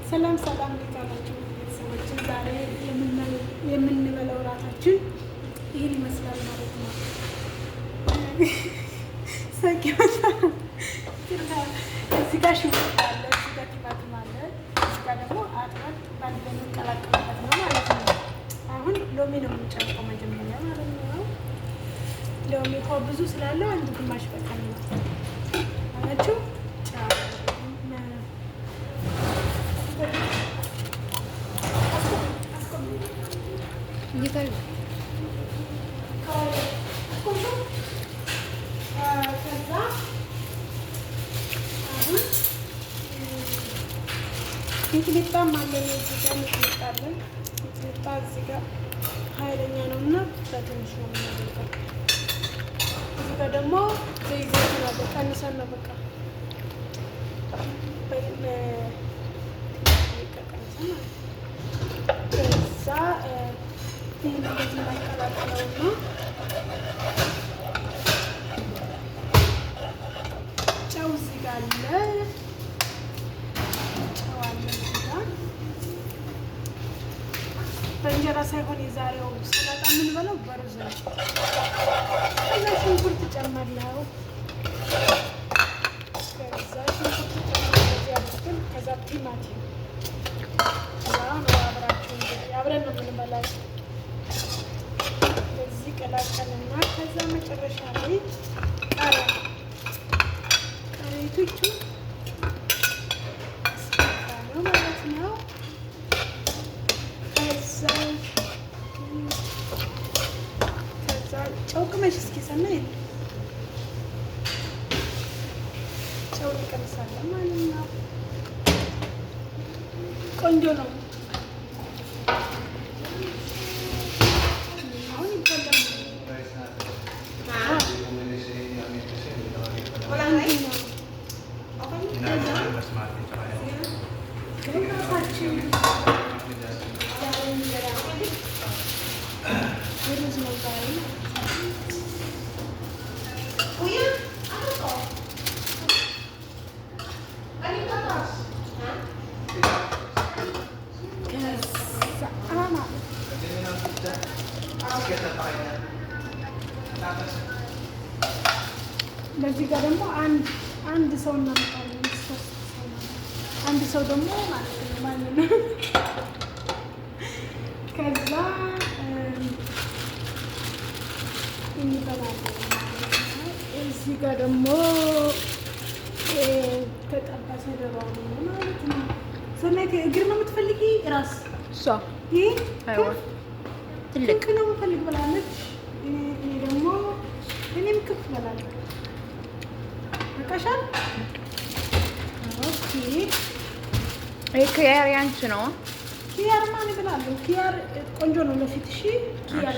ሰላም ሰላም፣ እንዴት አላችሁ ቤተሰቦችን? ዛሬ የምንበላው እራታችን ይህን ይመስላል ማለት ነው። እዚህ ጋር ሽንኩርት አለ፣ እዚህ ጋር ቲማቲም አለ፣ እዚህ ጋር ደግሞ አጥበን ባንድ ላይ የምንቀላቅልበት ነው ማለት ነው። አሁን ሎሚ ነው የምንጨምቀው መጀመሪያ ማለት ነው። ሎሚ ውሃ ብዙ ስላለው አንድ ግማሽ በቃ ነው አላችሁ። ከዛ አሁን ሚጥሚጣም አለን፣ እዚህ ጋር ሚጥሚጣ አለን። ሚጥሚጣ እዚህ ጋር ኃይለኛ ነው እና በትንሽ ነው የምናደርገው። እዚህ ጋር ደግሞ ዘይት ዘይቱን አለ፣ ቀንሰን ነው በቃ ቀንሰን ማለት ነው። ከዛ ይህን እንደዚህ እናቀላቅለው ነው። ጨው እዚህ ጋር አለ፣ ጨው አለ እዚህ ጋር። በእንጀራ ሳይሆን የዛሬው ሰላጣ የምንበላው በሩዝ ነው። ከዛ ሽንኩርት ጨመርነው። ከዛ ሽንኩርት ጨመር እንደዚህ አድርገን ከዛ ቲማቲም ነው አብራችሁ እንግዲህ አብረን ነው የምንበላው። በዚህ ቀላቀልና ከዛ መጨረሻ ላይ ቃሪያ ቃሪያቶቹ ነው ማለት ነው። ከዛ ጨው ቅመሽ እስኪ ሰናይ ጨው እንቀንሳለን ማለት ነው። ቆንጆ ነው። አሁን ይበላል። ራሳችን ዛሬ እንጀራ የሩዝ ነው ዛሬ ማለት ነው። Kuya, ano to? Kanino to? Ha? ከዛ ማለት በዚህ ጋር ደግሞ አንድ አንድ ሰው እናመጣለን። ሶስት ሰው ማለት አንድ ሰው ደግሞ ማለት ነው ማለት ነው። ከዛ እንበላለን ማለት ነው። እዚህ ጋር ደግሞ ተጠበሰ ዶሮ ነው ማለት ነው። ሰናይት እግር ነው የምትፈልጊ? ራስ እሷ ይህ አይዋ ትልቅ ክንፍ ነው የምፈልግ ብላለች። እኔ ደግሞ እኔም ክንፍ እበላለሁ። በቃሻል? Okay። ይሄ ኪያር ያንቺ ነው። ኪያር ማን እበላለሁ። ኪያር ቆንጆ ነው ለፊት። እሺ ኪያር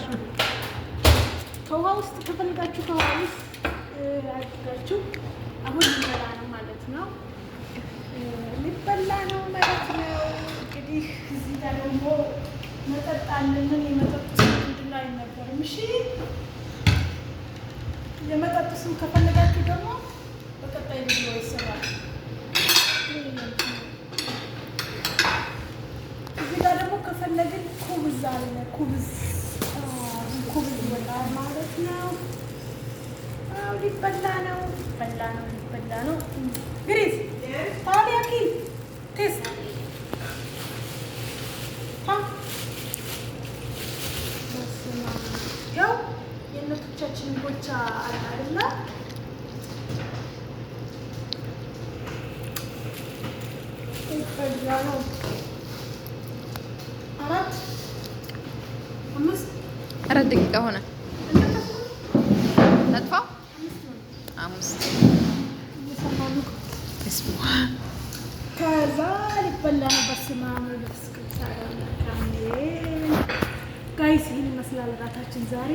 ከውሃ ውስጥ ከፈልጋችሁ ከውሃ ውስጥ አድርጋችሁ አሁን ሊበላ ነው ማለት ነው። ሊበላ ነው ማለት ነው። እንግዲህ እዚህ ጋር ደግሞ መጠጥ አለ። ምን የመጠጡ ስም ምንድን ነው አይነገርም። እሺ የመጠጡ ስም ከፈለጋችሁ ደግሞ በቀጣይ ቪዲዮ ይሰራል። እዚህ ጋር ደግሞ ከፈለግን ኩብዝ አለ። ኩብዝ ኩብዝ ይወጣል ማለት ነው። አዎ ሊበላ ነው፣ ሊበላ ነው፣ ሊበላ ነው። ግሪስ تعالي اكل taste በስመ አብ። ያው የእናቶቻችን ጎቻ አለ አይደለ? ሊበላ ነው። አራት አምስት 4 ደቂቃ ሆነ። ነጥፋው አምስት እየሰማሁ ነው። ከዛ ሊበላ ነው። በስመ አብ ወመንፈስ ቅዱስ አሐዱ አምላክ አሜን። Guys ይህን ይመስላል እራታችን ዛሬ።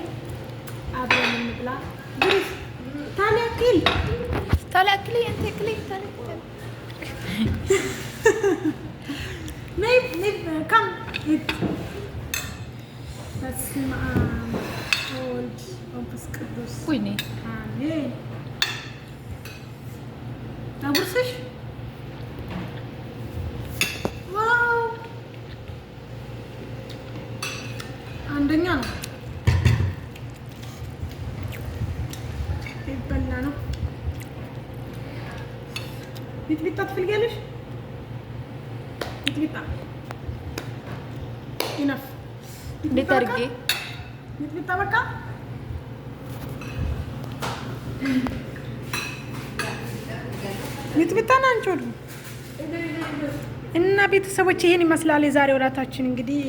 አብረን እንብላ። ግሪስ تعالي اكل تعالي اكلي انت اكلي تعالي. ነይ ነይ come eat። በስመ አብ ወወልድ ወመንፈስ ቅዱስ ወይኔ አሜን። ላጉርስሽ? Wow. አንደኛ ነው ይበላ ነው። ሚጥሚጣ ትፈልጊያለሽ? ሚጥሚጣ enough። እንዴት አድርጌ? ሚጥሚጣ በቃ። ሚጥሚጣ ና አንቺ ወዱ። እና ቤተሰቦች ይሄን ይመስላል የዛሬው እራታችን። እንግዲህ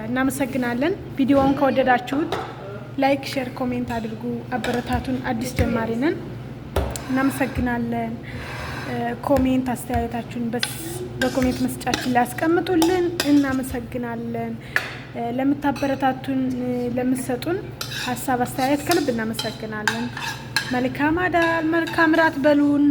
እናመሰግናለን። ቪዲዮውን ከወደዳችሁት like፣ share፣ comment አድርጉ። አበረታቱን። አዲስ ጀማሪ ነን። እናመሰግናለን። Comment አስተያየታችሁን በ comment መስጫችን ላይ አስቀምጡልን። እናመሰግናለን። ለምታበረታቱን፣ ለምትሰጡን ሀሳብ አስተያየት ከልብ እናመሰግናለን። መልካም አዳር፣ መልካም እራት በሉን።